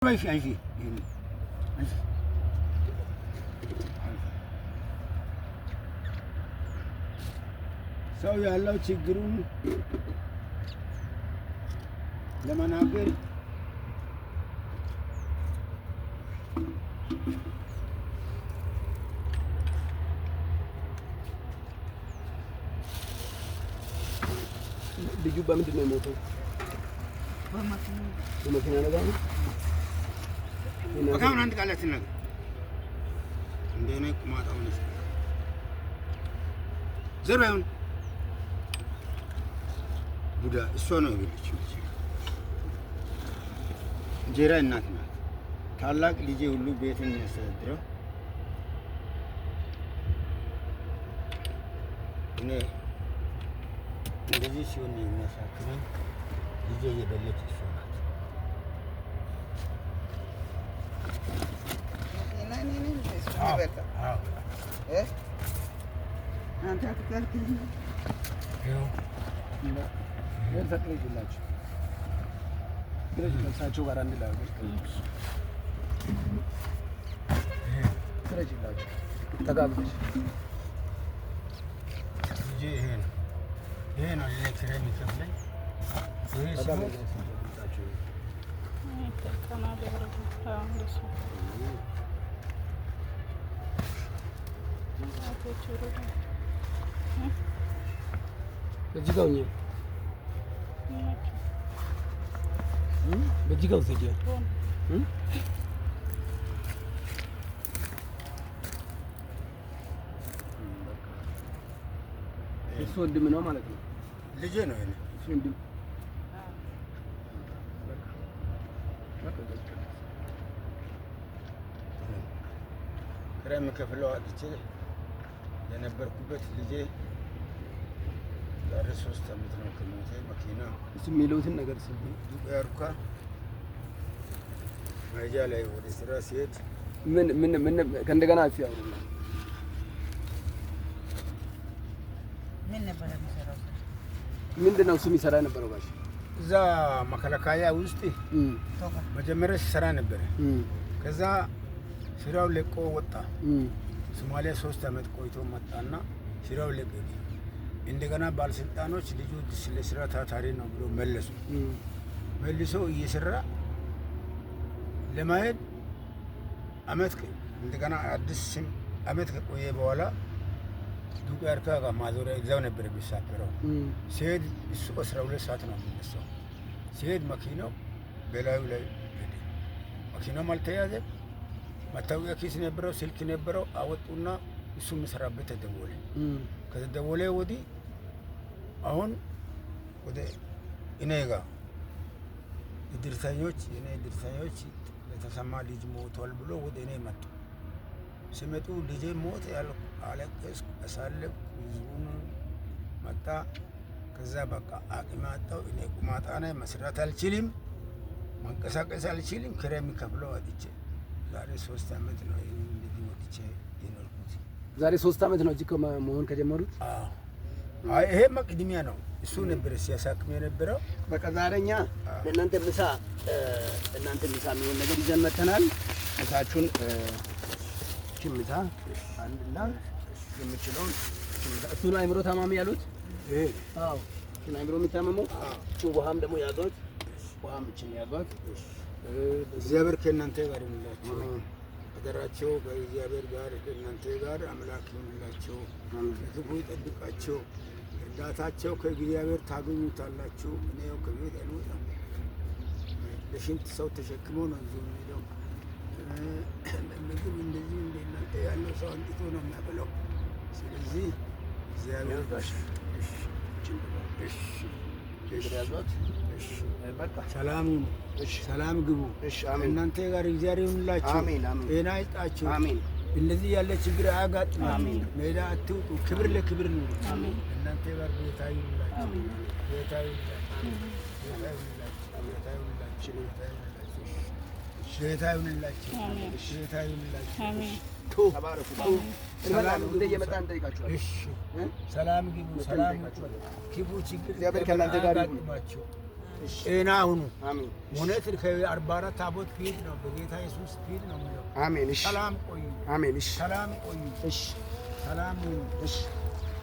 አንሺ አንሺ አንሺ። ሰው ያለው ችግሩን ለመናገር ልጁ በምንድን ነው የሞተው? በመኪና አደጋ ነው። በቃ አሁን አንድ ቃል አትናገር። እንደ እኔ ቁማጣው ነሽ። ዘር አይሁን ቡዳ እሷ ነው የበለችው። ልጄ እንጀራ እናት ናት። ታላቅ ልጄ ሁሉ ቤትን የሚያስተዳድረው እኔ እንደዚህ ሲሆን የሚያሳክመኝ ልጄ የበለች እሷ ናት። ከእሳቸው ጋር አንድ ላይ ስረጅላቸው ተጋግዘሽ ልጄ ይሄ ነው ይሄ ነው ለኔ ኪራይ የሚከፍለኝ ይሄ ሲሞት በዚህ ጋር ሁኚ፣ በዚህ ጋር ውሰጂ። እሱ ወንድም ነው ማለት ነው። ልጄ ነው ይሄ እሱ ወንድም ኪራይ የምከፍለው አጥቼ የነበርኩበት ልጄ ዛሬ 3 ዓመት ነው ከሞተ። መኪና እሱ የሚለውትን ነገር ስም ዱቄ መሄጃ ላይ ወደ ስራ ሲሄድ ምን ምን ምን ከእንደገና እስኪ አውሩና ምን ነበር የሚሰራው? ምንድን ነው እሱ የሚሰራ የነበረው ጋሽ? እዛ መከላከያ ውስጥ መጀመሪያ ሲሰራ ነበረ። ከዛ ስራው ለቆ ወጣ። ሶማሊያ 3 ዓመት ቆይቶ መጣና ስራው ለቀቀ። እንደገና ባለስልጣኖች ልጁ ለስራ ታታሪ ነው ብሎ መለሱ። መልሶ እየሰራ ለማሄድ አመት እንደገና አዲስ ስም አመት ከቆየ በኋላ ዱቄ አርካ ጋር ማዞሪያ እዛው ነበር የሚሳፈረው። ሲሄድ እሱ 12 ሰዓት ነው የሚነሳው። ሲሄድ መኪናው በላዩ ላይ ሄደ። መኪናውም አልተያዘም። መታወቂያ ኪስ ነበረው፣ ስልክ ነበረው። አወጡና እሱ የሚሰራበት ተደወለ። ከተደወለ ወዲህ አሁን ወደ እኔ ጋር እድርተኞች የኔ እድርተኞች ለተሰማ ልጅ ሞቷል ብሎ ወደ እኔ መጡ። ሲመጡ ልጄ ሞት ያልኩ አለቀስኩ፣ አሳለፍኩ። ህዝቡን መጣ። ከዛ በቃ አቅም አጣሁ። እኔ ቁማጣ ነኝ፣ መስራት አልችልም፣ መንቀሳቀስ አልችልም። ኪራይ የሚከፍለው አጥቼ ዛሬ 3 ዓመት ነው ይህን እንደዚህ ወጥቼ የኖርኩት። ዛሬ 3 ዓመት ነው እዚህ መሆን ከጀመሩት። አይ ይሄማ ቅድሚያ ነው። እሱ ነበር ሲያሳክም የነበረው። በቃ ዛሬ እኛ ለእናንተ ምሳ እናንተ ምሳ የሚሆን ነገር ይዘን መተናል። ምሳችሁን እቺን ምሳ አንድና የምችለውን እቺን ምሳ እሱን አይምሮ ታማሚ ያሉት። ይሄ አዎ እሱን አይምሮ የሚታመመው እቺን ውሃም ደግሞ ያዟት። ውሃም እቺን ያዟት። እግዚአብሔር ከእናንተ ጋር ይሁንላችሁ። አደራቸው በእግዚአብሔር ጋር ከእናንተ ጋር አምላክ ይሁንላቸው፣ ከክፉ ይጠብቃቸው። እርዳታቸው ከእግዚአብሔር ታገኙታላችሁ። እኔ ያው ከቤት አልወጣም። ለሽንት ሰው ተሸክሞ ነው ይዞ የሚሄደው። ምግብ እንደዚህ እንደ እናንተ ያለው ሰው አምጥቶ ነው የሚያበላው። ስለዚህ እግዚአብሔር እሺ፣ ያዟት። እሺ፣ በቃ ሰላም ሁኑ። ሰላም ግቡ። እሺ፣ አሜን። እናንተ ጋር እግዚአብሔር ይሁንላችሁ። አሜን፣ አሜን። ጤና ይስጣችሁ። አሜን። እንደዚህ ያለ ችግር አያጋጥማችሁ። አሜን። ሜዳ አትውጡ። ክብር ለክብር ነው። አሜን። እናንተ ጋር ጌታ ይሁንላችሁ። ጌታ ይሁንላችሁ። ጌታ ይሁንላችሁ። ጌታ ይሁንላችሁ። ጌታ ይሁንላችሁ። ጌታ ይሁንላችሁ። ተባረኩ። ሰላም እንደ እየመጣን እንጠይቃችኋለን። እሺ፣ ሰላም ግቡ። ሰላም እንጠይቃችኋለን። ክፉ ችግር እግዚአብሔር ከእናንተ ጋር ይሁን። አያጋጥማችሁ። ጤና ሁኑ። አሜን። እውነት ከ44 ታቦት ፊት ነው፣ በጌታ ኢየሱስ ፊት ነው የሚለው። አሜን። እሺ። ሰላም ቆዩ፣ አሜን። እሺ። ሰላም ቆዩ፣ እሺ። ሰላም ሁኑ፣ እሺ።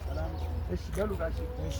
ሰላም ቆዩ። እሺ። በሉ ጋሼ። እሺ።